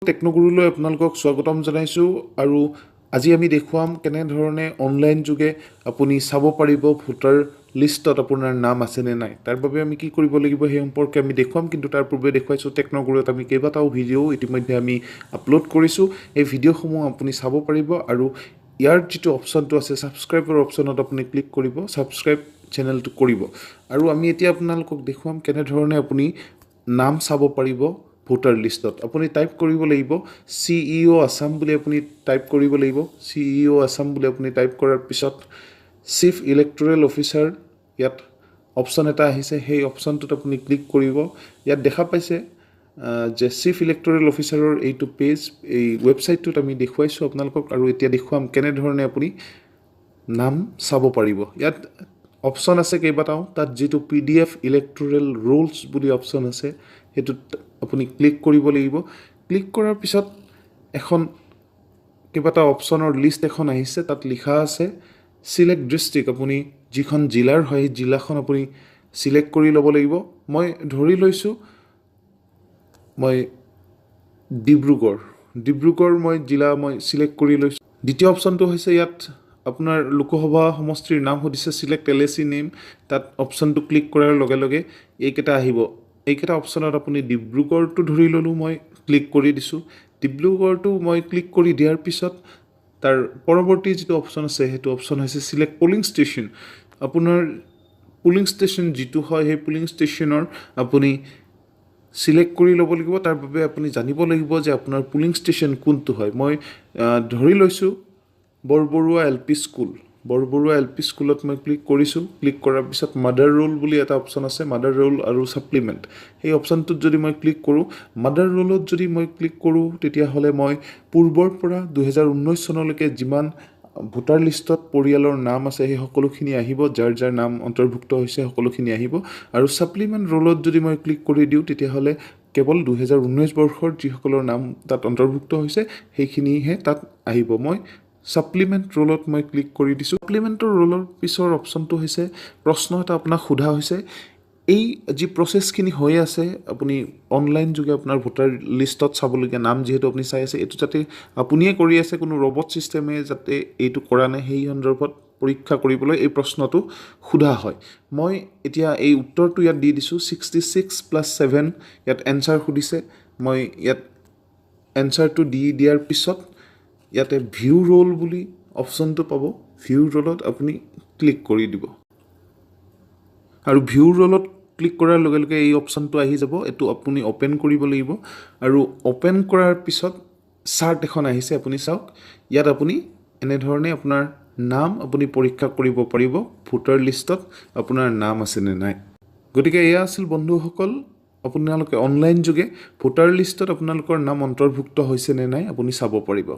টেকন'গুৰুলৈ আপোনালোকক স্বাগতম জনাইছোঁ আৰু আজি আমি দেখুৱাম কেনেধৰণে অনলাইন যোগে আপুনি চাব পাৰিব ভোটাৰ লিষ্টত আপোনাৰ নাম আছেনে নাই। তাৰ বাবে আমি কি কৰিব লাগিব সেই সম্পৰ্কে আমি দেখুৱাম। কিন্তু তাৰ পূৰ্বে দেখুৱাইছোঁ, টেকন'গুৰুত আমি কেইবাটাও ভিডিঅ' ইতিমধ্যে আমি আপলোড কৰিছোঁ। এই ভিডিঅ'সমূহ আপুনি চাব পাৰিব আৰু ইয়াৰ যিটো অপশ্যনটো আছে, ছাবস্ক্ৰাইবৰ অপশ্যনত আপুনি ক্লিক কৰিব, ছাবস্ক্ৰাইব চেনেলটো কৰিব। আৰু আমি এতিয়া আপোনালোকক দেখুৱাম কেনেধৰণে আপুনি নাম চাব পাৰিব ভোটাৰ লিষ্টত। আপুনি টাইপ কৰিব লাগিব চিইঅ' আছাম বুলি, আপুনি টাইপ কৰিব লাগিব। চিইঅ' আছাম বুলি আপুনি টাইপ কৰাৰ পিছত চিফ ইলেক্টৰেল অফিচাৰ ইয়াত অপশ্যন এটা আহিছে, সেই অপশ্যনটোত আপুনি ক্লিক কৰিব। ইয়াত দেখা পাইছে যে চিফ ইলেক্টৰেল অফিচাৰৰ এইটো পেজ, এই ৱেবছাইটটোত আমি দেখুৱাইছোঁ আপোনালোকক। আৰু এতিয়া দেখুৱাম কেনেধৰণে আপুনি নাম চাব পাৰিব। ইয়াত অপশ্যন আছে কেইবাটাও। তাত যিটো পিডিএফ ইলেক্টৰেল ৰোলছ বুলি অপশ্যন আছে, সেইটোত আপুনি ক্লিক কৰিব লাগিব। ক্লিক কৰাৰ পিছত এখন কেইবাটাও অপশ্যনৰ লিষ্ট এখন আহিছে। তাত লিখা আছে চিলেক্ট ডিষ্ট্ৰিক্ট। আপুনি যিখন জিলাৰ হয়, সেই জিলাখন আপুনি চিলেক্ট কৰি ল'ব লাগিব। মই ধৰি লৈছোঁ মই ডিব্ৰুগড়, ডিব্ৰুগড় মই জিলা মই চিলেক্ট কৰি লৈছোঁ। দ্বিতীয় অপশ্যনটো হৈছে ইয়াত আপোনাৰ লোকসভা সমষ্টিৰ নাম সুধিছে, চিলেক্ট এলএচি নেম। তাত অপশ্যনটো ক্লিক কৰাৰ লগে লগে এইকেইটা আহিব। এইকেইটা অপশ্যনত আপুনি ডিব্ৰুগড়টো ধৰি ল'লোঁ, মই ক্লিক কৰি দিছোঁ। ডিব্ৰুগড়টো মই ক্লিক কৰি দিয়াৰ পিছত তাৰ পৰৱৰ্তী যিটো অপশ্যন আছে, সেইটো অপশ্যন হৈছে চিলেক্ট পলিং ষ্টেচন। আপোনাৰ পলিং ষ্টেচন যিটো হয়, সেই পলিং ষ্টেচনৰ আপুনি চিলেক্ট কৰি ল'ব লাগিব। তাৰ বাবে আপুনি জানিব লাগিব যে আপোনাৰ পলিং ষ্টেচন কোনটো হয়। মই ধৰি লৈছোঁ Borbarua L P school. Borbarua L P স্কুলত মই ক্লিক কৰিছোঁ। ক্লিক কৰাৰ পিছত মাদাৰ ৰোল বুলি এটা অপশ্যন আছে, মাদাৰ ৰোল আৰু ছাপ্লিমেণ্ট। সেই অপশ্যনটোত যদি মই ক্লিক কৰোঁ, মাদাৰ ৰোলত যদি মই ক্লিক কৰোঁ, তেতিয়াহ'লে মই পূৰ্বৰ পৰা 2019 চনলৈকে যিমান ভোটাৰ লিষ্টত পৰিয়ালৰ নাম আছে, সেই সকলোখিনি আহিব। যাৰ যাৰ নাম অন্তৰ্ভুক্ত হৈছে, সকলোখিনি আহিব। আৰু ছাপ্লিমেণ্ট ৰোলত যদি মই ক্লিক কৰি দিওঁ, তেতিয়াহ'লে কেৱল 2019 বৰ্ষৰ যিসকলৰ নাম তাত অন্তৰ্ভুক্ত হৈছে, সেইখিনিহে তাত আহিব। মই ছাপ্লিমেণ্ট ৰোলত মই ক্লিক কৰি দিছোঁ। ছাপ্লিমেণ্টৰ ৰোলৰ পিছৰ অপশ্যনটো হৈছে প্ৰশ্ন এটা আপোনাক সোধা হৈছে। এই যি প্ৰচেছখিনি হৈ আছে, আপুনি অনলাইন যোগে আপোনাৰ ভোটাৰ লিষ্টত চাবলগীয়া নাম যিহেতু আপুনি চাই আছে, এইটো যাতে আপুনিয়ে কৰি আছে, কোনো ৰবট ছিষ্টেমে যাতে এইটো কৰা নাই, সেই সন্দৰ্ভত পৰীক্ষা কৰিবলৈ এই প্ৰশ্নটো সোধা হয়। মই এতিয়া এই উত্তৰটো ইয়াত দি দিছোঁ, 66 প্লাছ 7। ইয়াত এনচাৰ সুধিছে। মই ইয়াত এনচাৰটো দি দিয়াৰ পিছত ইয়াতে ভিউ ৰোল বুলি অপশ্যনটো পাব। ভিউ ৰোলত আপুনি ক্লিক কৰি দিব আৰু ভিউ ৰোলত ক্লিক কৰাৰ লগে লগে এই অপশ্যনটো আহি যাব। এইটো আপুনি অ'পেন কৰিব লাগিব আৰু অ'পেন কৰাৰ পিছত চাৰ্ট এখন আহিছে, আপুনি চাওক। ইয়াত আপুনি এনেধৰণে আপোনাৰ নাম আপুনি পৰীক্ষা কৰিব পাৰিব, ভোটাৰ লিষ্টত আপোনাৰ নাম আছেনে নাই। গতিকে এয়া আছিল বন্ধুসকল, আপোনালোকে অনলাইন যোগে ভোটাৰ লিষ্টত আপোনালোকৰ নাম অন্তৰ্ভুক্ত হৈছে নে নাই আপুনি চাব পাৰিব।